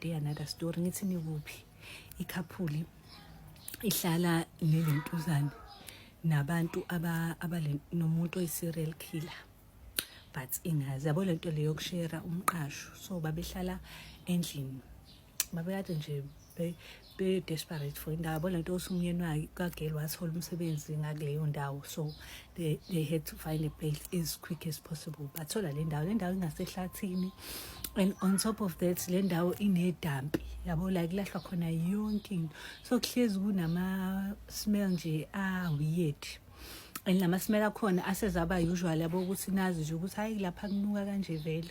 Day another story. Ngithi nikuphi? I-couple ihlala nelentuzane nabantu aba nomuntu oyi-serial killer, but ingazi, yabo, lento leyo yokushera umqasho. So babehlala endlini, babekade nje be-desperate for indawo, yabo, lento yokuthi umyeni wakhe kageli wathola umsebenzi ngakuleyo ndawo, so they had to find a place as quick as possible. Bathola le ndawo. Le ndawo ingasehlathini, and on top of that le ndawo inedampi, yabo, like kulahlwa khona yonke into, so kuhlezi kunama-smell nje a-weird, and lama-smell akhona asezaba usual, yabo, ukuthi nazi nje ukuthi hayi, lapha kunuka kanje vele.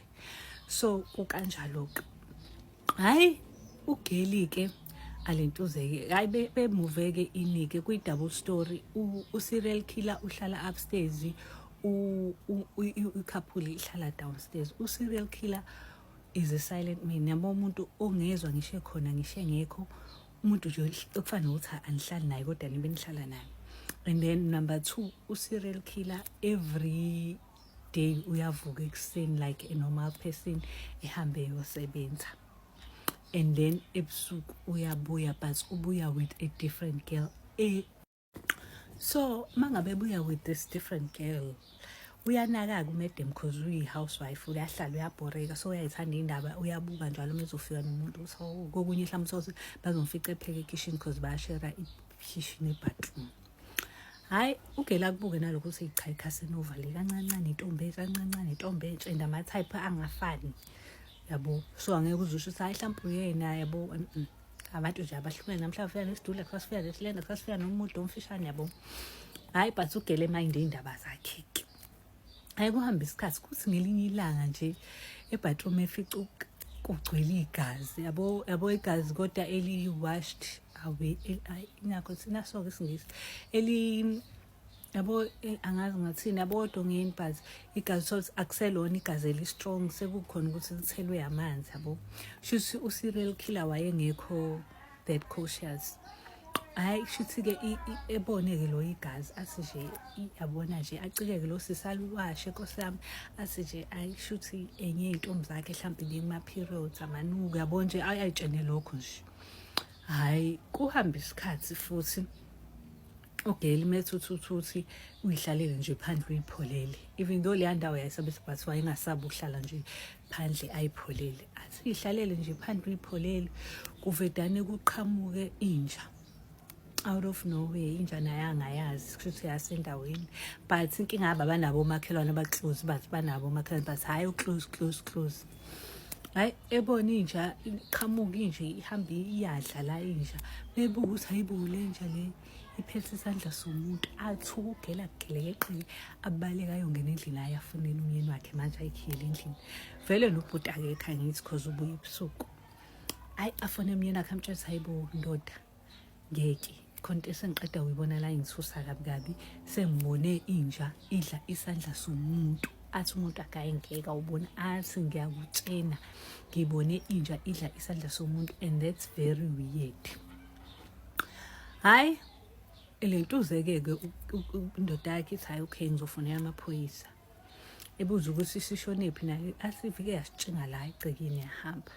So kukanjalo-ke. Hhayi, ugeli-ke alentuzeke, hayi, bemuveke inike kwi-double story. U-serial killer uhlala upstairs, i-couple ihlala downstairs. U-serial killer is a silent man, yabo, umuntu ongezwa ngisho ekhona ngisho engekho, umuntu nje okufana nokuthi anihlali naye kodwa nibe nihlala naye. And then number two, u-serial killer every day uyavuka ekuseni like a normal person, ehambe eyosebenza, and then ebusuku uyabuya, but ubuya with a different girl. So mangabe ebuya with this different girl, uyanaka-ke u-madam, 'cause uyi-housewife, uyahlala uyabhoreka, so uyayithanda iy'ndaba, uyabuka njalo uma ezofika nomuntu. So kokunye mhlawumbe uthole bazomfica epheka ekishini, 'cause bayashera ikhishini ne-bathroom. Hhayi, ugela akubuke nalokho ukuthi cha, i-Casanova le, kancane ncane intombi entsha, kancane ncane intombi entsha, and ama-type angafani, yabo, so angeke uze usho ukuthi hayi, mhlawumbe uyena, yabo. Abantu nje abahlukene, namhlanje ufika nesidudla, kusasa ufika nesilenda, kusasa ufika nomude omfishane, yabo. Hhayi, but ugele e-minde iy'ndaba zakhe-ke. Hhayi, kuhamba isikhathi, kuthi ngelinye ilanga nje e-bathroom efica kugcwele igazi, yabo, yabo, igazi kodwa eli-washed away, ingakho sinaso-ke isiNgisi eli, yabo, angazi ngathini, yabo, odongeni, but igazi thothi akuselona igazi eli-strong, sekukhona ukuthi lithelwe amanzi, yabo. Shuthi u-serial killer wayengekho that cautious. Hhayi, shuthi-ke ebone-ke lo igazi, athi nje yabona nje, acikeke lo sisi, aluwashe, nkosi yami, athi nje ayi, shuthi enye iy'ntombi zakhe mhlawumbe bekuma-periods, amanuku, yabo nje, ayayitshene lokho nje. Hhayi, kuhamba isikhathi futhi, ugeli methuthuthi uyihlalele nje phandle, uyipholele, even though leya ndawo yayisabisa, but wayengasabi ukuhlala nje phandle ayipholele. Athi uyihlalele nje phandle uyipholele, kuvedane kuqhamuke inja out of nowhere. Inja naye angayazi, kusho ukuthi yasendaweni, but inkinga aba banabo omakhelwane aba-close, but banabo omakhelwane, but hhayi u-close close close. Hhayi, ebona inja iqhamuka, inje ihambe iyadla la inja, bebuka ukuthi hayibo, le nja le iphethe isandla somuntu. Athuka ugela gelekeqile, abaleka ayongena endlini, aye afonele umyeni wakhe manje ayikhiyele endlini. Vele nobhuti akekho, angithi, 'cause ubuye ebusuku. Hhayi, afone umyeni wakhe, amtshela ukuthi hayibo ndoda, ngeke khona into esengiqeda kuyibona la, ingithusa kabi kabi, sengibone inja idla isandla somuntu. Athi umuntu akaye, ngeke awubona. Athi ngiyakutshena, ngibone inja idla isandla somuntu, and that's very weird. Hhayi, le ntuze-ke ke indoda yakhe ithi hhayi, okay, ngizofonela amaphoyisa. Ebuza ukuthi sishonephi naye, asifike yasitshinga la egcekeni, yahamba.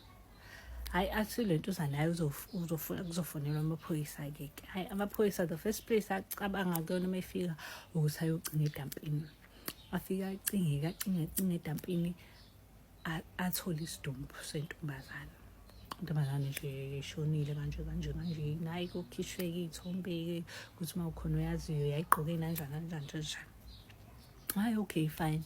Hhayi, athi le ntuza naye uzofuna kuzofonelwa amaphoyisa-ke ke. Hhayi, amaphoyisa, the first place acabanga kuyona uma efika ukuthi ayogcina edampini. Afike acinge, acinge, acinge edampini, athole isidumbu sentombazane, intombazane nje eshonile kanje kanje kanje. Nayi, kukhishwe-ke iy'thombe-ke ukuthi uma ukhona oyaziyo yayigqoke nanjani kanjani kanjani. Hayi, okay, fine.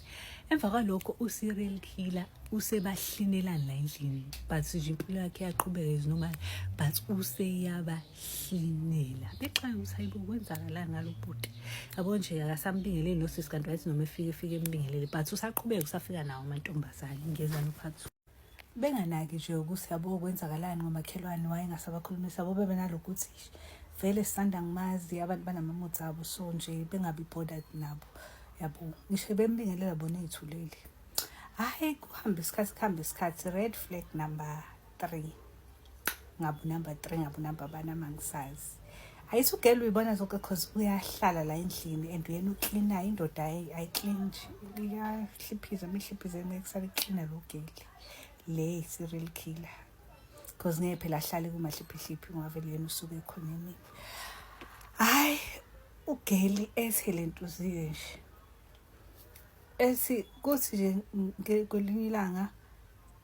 Emva kwalokho u-serial killer usebahlinelani la endlini, but nje impilo yakhe iyaqhubeka as normal, but useyabahlinela, bexaye ukuthi hayibo, kwenzakalani ngalo bhuti, yabo nje, akasambingeleli nosisi, kanti wayethi noma efike efike embingelele, but usaqhubeka usafika nawo amantombazane ngezani uphathi, benganaki nje ukuthi, yabo, kwenzakalani ngomakhelwane. Wayengasabakhulumisa, yabo, bebenalokuthi ukuthi vele sisanda ngimazi, abantu banama-moods abo, so nje bengabi bothered nabo, yabo, ngisho bembingelela bona ey'thulele. Hhayi, kuhambe isikhathi, kuhambe isikhathi, red flag number three, ngabe number three, ngabe number bani, amangisazi. Ayithi ugela uyibona zonke, 'cause uyahlala la endlini and uyena uklinayo. Indoda ayiklini nje, iyahliphiza, uma ihliphize ngeke kusale iklina lo geli le serial killer. Because ngeke phela ahlale kumahliphihliphi ngoba vele yena usuke ekhona emini. Hhayi, ugeli ethe le ntuziyo nje. Ethi kuthi nje kwelinye ilanga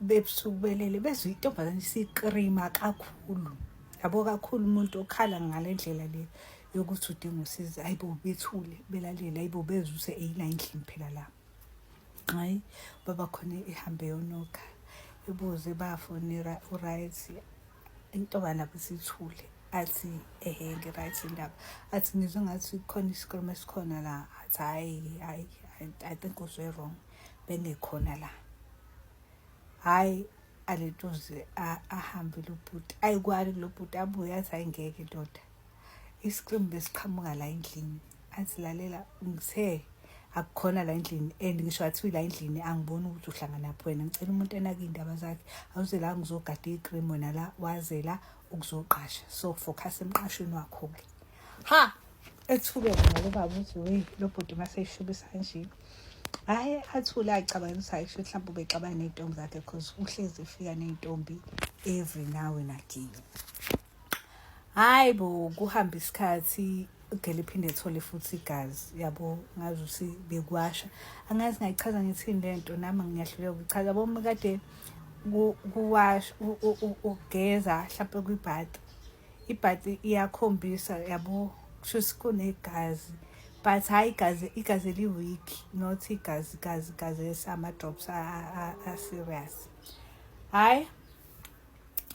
bebusuku belele bezwe intombazane isikrima kakhulu. Yabo kakhulu umuntu okhala ngale ndlela le yokuthi udinga usizo. Hayi bo, bethule belalele, hayi bo, bezwe ukuthi eyila endlini phela la. Hhayi, baba khona ihambe yonokha ibuze bafonera u-right, intombazane lapho isithule, athi ehe ngi-right indaba, athi ngizwe ngathi kukhona isikrim esikhona la, athi hhayi hhayi, I think uzwe wrong, bengekhona la. Hhayi, alentuze ahambe lo bhuti, ayikwali lo bhuti, abuye athi hhayi ngeke ndoda, isikrim besiqhamuka la endlini. Athi lalela, ngithe akukhona la endlini and ngisho athiwe la endlini angiboni ukuthi uhlanganaphi wena, ngicela umuntu enake iy'ndaba zakhe, awuze la ngizogada iy'krim wena la wazela ukuzoqasha, so focus emqashweni wakho-ke. Ha, ethukela ngalo baba ukuthi wey lo bhuti mase eyishubisa kanje. Hhayi, athule acabanga ukuthi hhayi kusho mhlawumbe ubexabana ney'ntombi zakhe cause uhlezi efika ney'ntombi every now and again. Hhayi bo, kuhamba isikhathi ugele iphinde ethole futhi igazi, yabo, ngazi ukuthi bekwasha. Angazi ngayichaza ngithini le nto, nami ngiyahluleka ukuchaza. Yabo uma kade kuwasha ugeza hlampe kwibhati, ibhati iyakhombisa, yabo, kusho ukuthi kunegazi but hhayi igazi, igazi eli-weak, not igazi gazi gazi esama-drops a-serious. Hhayi,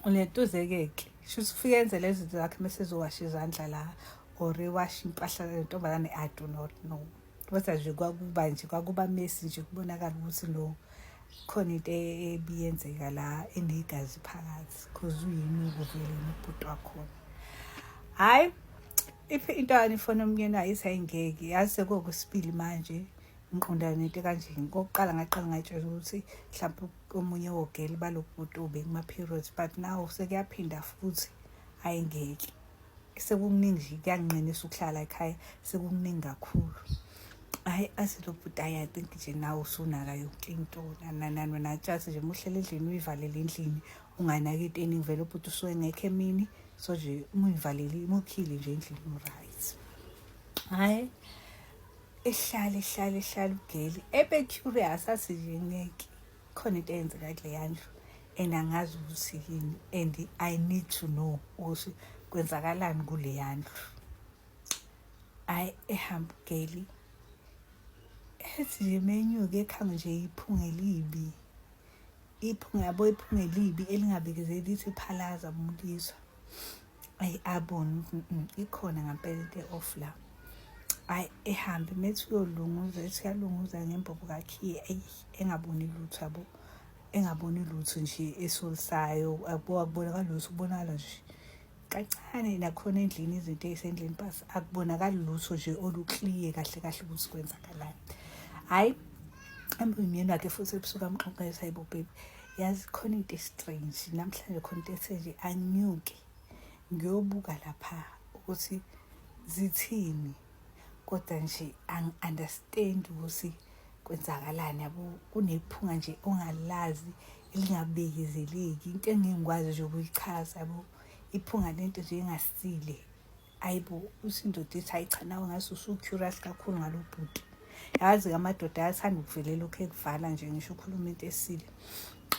ulentuze-ke ke shuthi ufike enze lezi zinto zakhe mese ezowasha izandla la or ewasha impahla lentombazane, I do not know. Kodwa nje kwakuba nje kwakuba mesi nje kubonakala ukuthi no khona into ebiyenzeka la enegazi phakathi cause uyinuku vele nobhuti wakhona. Hhayi, iphi into yani ifona omnyeni wayo ithi ayingeke, yazi sekuwokwesibili manje ngiqondana nento kanje. Kokuqala ngaqala ngayitshela ukuthi mhlawumpe omunye wogeli balobhuti ube kuma-periods, but now sekuyaphinda futhi, ayingeke, sekukuningi nje, kuyanginqinisa ukuhlala ekhaya, sekukuningi kakhulu. Hhayi, athi lo bhuti hhayi, I think nje nawe usunaka yonke into nani wena atshathi nje uma uhleli endlini uyivalele endlini unganaki into eningi, vele ubhuti usuke engekho emini, so nje uma uyivalele uma ukhile nje endlini u-right. Hhayi, ehlale ehlale ehlale ugeli ebe-curious athi nje ngeke khona into eyenzeka kuleya ndlu and angazi ukuthi yini and I need to know ukuthi kwenzakalani kuleya ndlu. Hhayi, ehamba ugeli ethi nje menyuke ekhanga nje iphunga elibi, iphunga, yabo, iphunga elibi elingabekezeli lithi phalaza umuntu izwa. Ayi, abone ukuthi ikhona ngampela into e-off la. Hhayi, ehambe methi uyolunguza, ethi uyalunguza ngembobo kakhiye, eyi engaboni lutho, yabo, engaboni lutho nje esolisayo, yabo, akubonakali lutho, kubonakala nje kancane nakhona endlini izinto ey'sendlini but akubonakali lutho nje olu-clear kahle kahle ukuthi kwenzakalani. Hhayi, umyeni wakhe futhi ebusuku amxoxela, hayi bo baby, yazi khona into e-strange namhlanje, khona into ethe nje anginyuke ngiyobuka lapha ukuthi zithini, kodwa nje angi-understand ukuthi kwenzakalani, yabo, kunephunga nje ongalazi elingabekezeleki, into engingikwazi nje ukuyichaza, yabo, iphunga lento nje engasile. Ayibo, uthi indoda ithi hayi cha, nawe ngathi usu-curious kakhulu ngalo bhuti. Yazi-ke amadoda ayathanda ukuvele lokhu ekuvala nje ngisho ukhuluma into esile.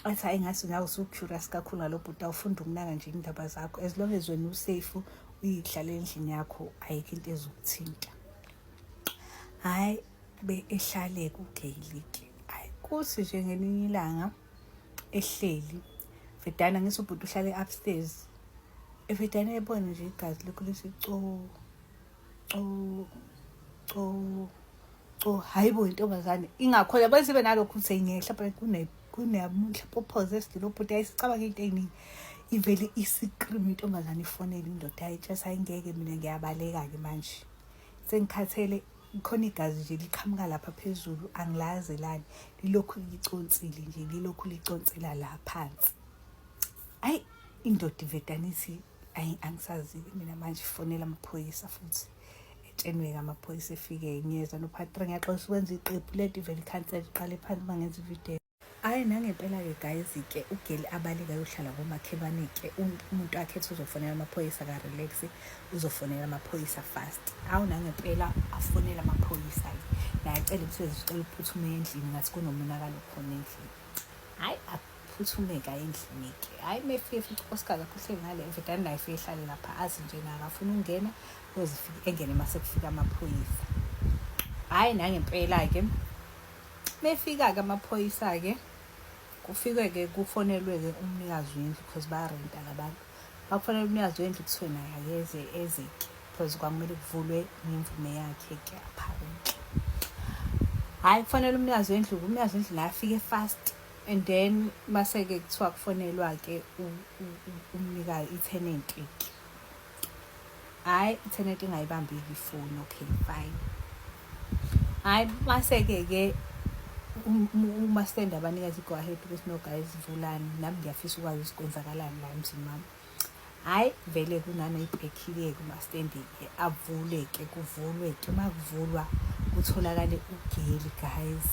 Athi hhayi ngathi nawe usu-curious kakhulu ngalo bhuti, awufunda ukunaka nje iy'ndaba zakho, as long as wena u-safe uyidlalela endlini yakho, ayikho into ezokuthinta. Hhayi, be ehlale kugeyili-ke. Hhayi, kuthi nje ngelinye ilanga ehleli vedana ngithi ubhuti uhlale upstairs, evedana ebone nje igazi lokhu lithi co co co co, hhayi bo, intombazane ingakhona, yabo, sibe nalokhu ukuthi ngehla phela kune mhlawumbe u-possessed lo bhuti, ayisicabanga into ey'ningi, ivele isikrim intombazane ifonele indoda ayitshela hayi ngeke mina ngiyabaleka-ke manje, sengikhathele, khona igazi nje liqhamuka lapha phezulu angilazi lani, lilokhu liconsile nje, lilokhu liconsela la phansi. Ayi, indoda ivedane ithi ayi angisazi-ke mina manje, ifonela amaphoyisa futhi etshenwe-ke amaphoyisa efike ngiyeza no-part three. Ngiyaxolisa ukwenza iqephu lento ivele ikhansele iqale phansi uma ngenza ividiyo. Hhayi, nangempela-ke guys-ke, ugeli abaleke ayohlala komakhelwane-ke. Umuntu wakhe ethi uzofonela amaphoyisa, ka-relax, uzofonela amaphoyisa fast. Hawu, nangempela afonela amaphoyisa-ke, naye acela umsebenzi, ucela ukuphuthume endlini, ngathi kunomonakalo khona endlini. Hhayi, aphuthume-ke aye endlini-ke. Hhayi, uma efika, efica unkosikazi akhe uhleli ngale evedane, naye efike ehlale lapha, azi nje naye akafuna ukungena, uyozifika engene uma sekufika amaphoyisa. Hhayi, nangempela-ke mefika-ke amaphoyisa-ke, kufike-ke kufonelwe-ke umnikazi wendlu, because bayarenta labantu. Bakufonela umnikazi wendlu, kuthiwe naye akeze, eze-ke, because kwakumele kuvulwe ngemvume yakhe-ke apparently. Hhayi, kufonela umnikazi wendlu, umnikazi wendlu naye afike fast, and then mase-ke kuthiwa kufonelwa-ke umnikazi, i-tenant-ke. Hhayi, i-tenant ingayibambi-ke ifoni. Okay, fine. Hhayi, mase-ke umastende abanikeza i-go ahead ukuthi, "No guys, vulani, nami ngiyafisa ukwazi ukuthi kwenzakalani la emzini wami." Hhayi, vele kunanoyibhekhile-ke kumastende-ke, avule-ke, kuvulwe-ke. Uma kuvulwa kutholakale ugeli guys,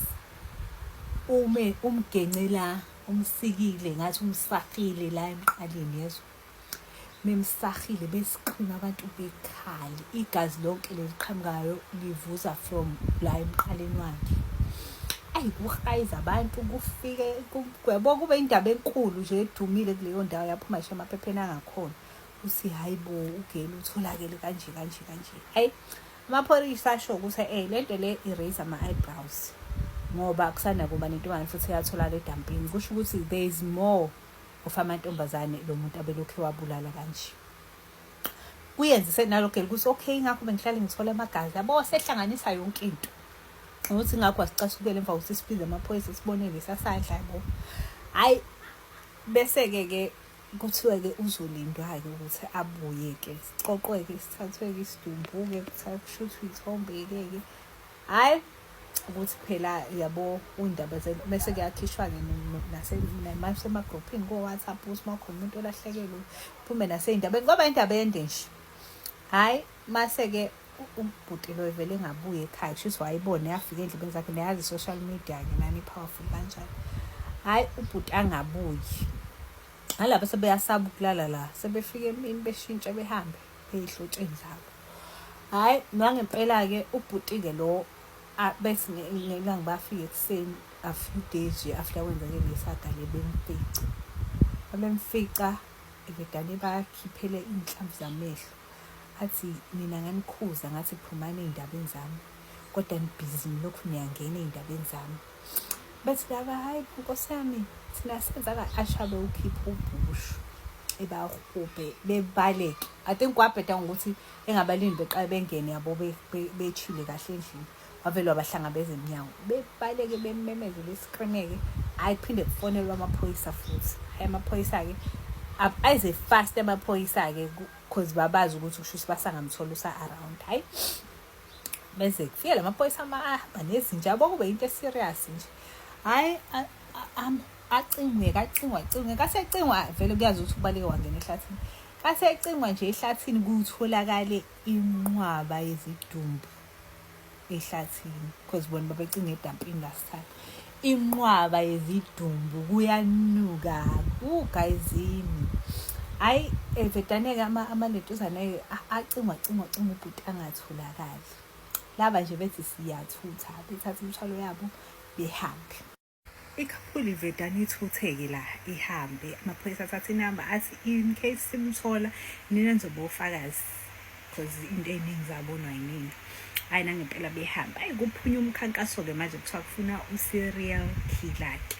ume umgence la, umsikile, ngathi umsahile la emqaleni, yezwa, memsahile, besiqhima abantu, bekhali, igazi lonke leliqhamukayo livuza from la emqaleni wakhe. Ayi, kuhayiza abantu, kufike yabo, kube indaba enkulu nje edumile kuleyo ndawo, yaphuma nje emaphepheni angakhona uthi, "Hayi bo, ugeli utholakele kanje kanje kanje." Hayi, amapholisa asho ukuthi le nto le i-raise ama-eyebrows, ngoba kusanda kuba nentombazane futhi eyatholakala edampini, kusho ukuthi there is more of amantombazane lo muntu abelokhu wabulala kanje. Kuyenze senalo geli ukuthi okay, ingakho bengihlale ngithola amagazi, yabo, sehlanganisa yonke into ukuthi ingakho asicasukele emva kokuthi sibize amaphoyisa, sibone lesasandla, yabo. Hhayi, bese-ke ke kuthiwe-ke uzolindwa-ke ukuthi abuye-ke, siqoqwe-ke, sithathwe-ke isidumbu-ke, kushuthwe iy'thombe-ke ke. Hhayi, ukuthi phela yabo undaba, bese kuyakhishwa-ke nasemagruphini ko-WhatsApp ukuthi uma kukhona umuntu olahlekelwe, kuphume nasey'ndabeni, kwaba indaba ende nje. Hhayi, mase-ke ubhuti lo evele engabuyi ekhaya, kusho ukuthi wayibona, yafika ey'ndlebeni zakhe. Niyazi i-social media-ke nani, i-powerful kanjani. Hhayi, ubhuti angabuyi, nalapho sebeyasaba ukulala la, sebefika emini, beshintshe, behambe ey'hlotsheni zabo. Hhayi, nangempela-ke ubhuti-ke lo bese ngelanga bafika ekuseni, a few days nje after kwenzeke lesaga le, bemfica, babemfica evedane, bakhiphele iy'nhlamvu zamehlo, athi, "Mina nganikhuza, ngathi phumani ey'ndabeni zami, kodwa nibhizi nilokhu niyangena ey'ndabeni zami." Bethi laba, "Hhayi nkosi yami, thina senza." Ashabe ukhipha ubhushu, ebahubhe, bebaleke. I think kwabheda ngokuthi engabalindi, beqale bengene, yabo, bechile kahle endlini, wavele wabahlangabeza emnyango, bebaleke, bememeze, beskrimeke. Hhayi, kuphinde kufonelwe amaphoyisa futhi. Hhayi, amaphoyisa-ke ayize fast amaphoyisa-ke, cause babazi ukuthi kusho ukuthi basangamthola, usa-around. Hhayi, beze kufike la maphoyisa ahamba nezinja, yabo, kube into e-serious nje. Hhayi, acingwe, kacingwa, acingwe, kasecingwa vele kuyazi ukuthi ubaleke wangena ehlathini. Kasecingwa nje ehlathini, kutholakale inqwaba yezidumbu ehlathini, because bona babecinga edampini last time. Inqwaba yezidumbu, kuyanuka ugayizini. Hhayi, evedane-ke amalentuzane acingwa, acingwa, acingwa, ubhuti angatholakali. Laba nje bethi siyathutha, bethatha imithwalo yabo, behambe. I-couple ivedane ithuthe-ke la, ihambe. Amaphoyisa athatha inamba, athi in case simthola, nina nizoba ofakazi, because into ey'ningi zabonwa yinina. Hhayi, nangempela behamba. Hhayi, kuphunywa umkhankaso-ke manje, kuthiwa kufuna u-serial killer-ke,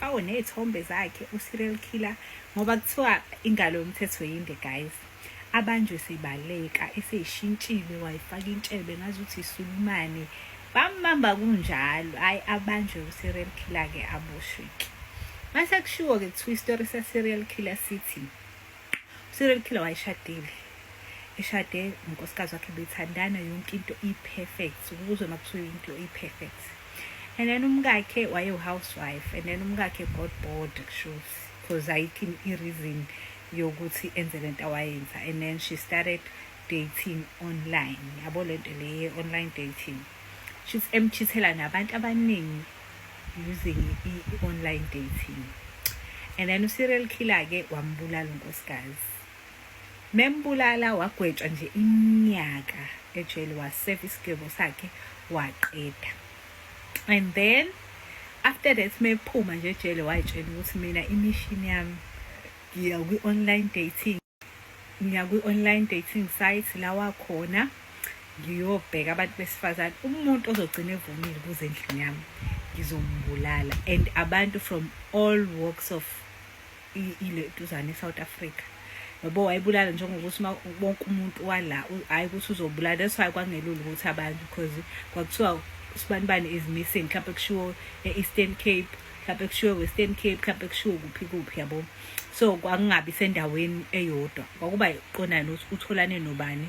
fakwe ney'thombe zakhe u-serial killer, ngoba kuthiwa ingalo yomthetho yinde guys. Abanjwe sebaleka, eseyishintshile, wayifaka intshebe ngazuthi isulumane, bambamba kunjalo. Hhayi, abanjwe u-serial killer-ke, aboshwe-ke. Mase kushiwo-ke, kuthiwa isitori se-serial killer sithi serial killer wayeshadile, eshade unkosikazi wakhe, bethandana, yonke into i-perfect, ukuzwe uma kuthiwa into i-perfect. And then umkakhe wayewu-housewife, and then umkakhe got bored, kushuthi, because ayikho i-reason yokuthi enze lento awayenza. And then she started dating online, yabo, lento le online dating. Shuthi emchithela nabantu abaningi. using i-online dating. And then u-serial killer-ke wambulala unkosikazi. Membulala, wagwetshwa nje iminyaka ejele, waseva isigwebo sakhe, waqeda. And then after that, mephuma nje ejele, wayitshela ukuthi, "Mina i-mission yami, ngiya kwi-online dating, ngiya kwi-online dating site la wakhona, ngiyobheka abantu besifazane. Umuntu ozogcina evumile ukuze endlini yami, ngizombulala." And abantu from all walks of ile duzane e-South Africa, yabo, wayebulala njengokuthi wonke umuntu wala, hhayi ukuthi uzobulala. That's why kwangelula ukuthi abantu, because kwakuthiwa sibanibani is missing, mhlawumpe kushiwo e-Eastern Cape, mhlawumpe kushiwo e-Western Cape, mhlawumpe kushiwo kuphi kuphi, yabo. So kwakungabi sendaweni eyodwa, kwakuba iqondane ukuthi utholane nobani,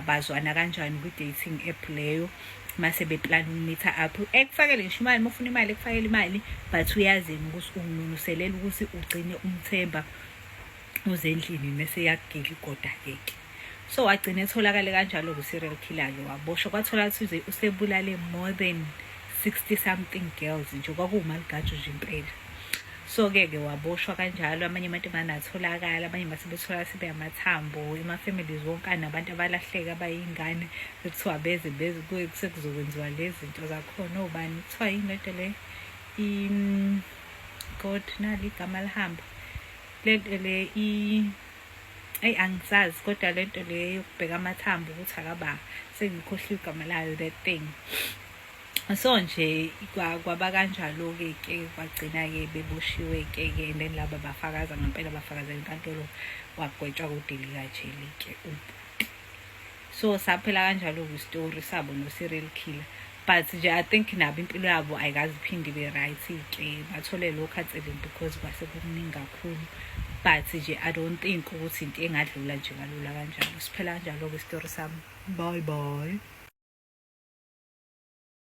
bazwana kanjani kwi-dating app leyo, mase beplana uku-meet-a up, ekufakele ngisho imali uma ufuna imali, ekufakele imali, but uyazini ukuthi unginunuselela ukuthi ugcine umthemba, uze endlini, mese yakugila igoda-ke ke. So wagcina etholakale kanjalo ku-serial killer-ke, waboshwa, kwatholakala ukuthi usebulale more than 60 something girls nje, kwakuwumaligaju nje impela. So-ke ke waboshwa kanjalo. Amanye amantombazane atholakala, abanye base betholakala sebe amathambo, ema-families wonke anabantu abalahleka abayingane, sekuthiwa beze beze, sekuzokwenziwa lezi zinto zakhona, obani, kuthiwa yini lento le, God, nali igama lihamba, lento le, eyi, angisazi, kodwa lento le yokubheka amathambo ukuthi akaba, sengikhohliwe igama layo, that thing. So nje kwaba kanjalo-ke ke, kwagcina-ke beboshiwe-ke ke, and then laba bafakaza ngempela, bafakaza enkantolo, wagwetshwa kudilikajele-ke ubhuti. So saphela kanjalo-ke isitori sabo no-serial killer. But nje I think nabo impilo yabo ayikaze iphinde ibe right-ke, bathole lo counselling because kwase kukuningi kakhulu. But nje I don't think ukuthi into engadlula nje kalula kanjalo. Siphela kanjalo-ke isitori sami. Bye bye.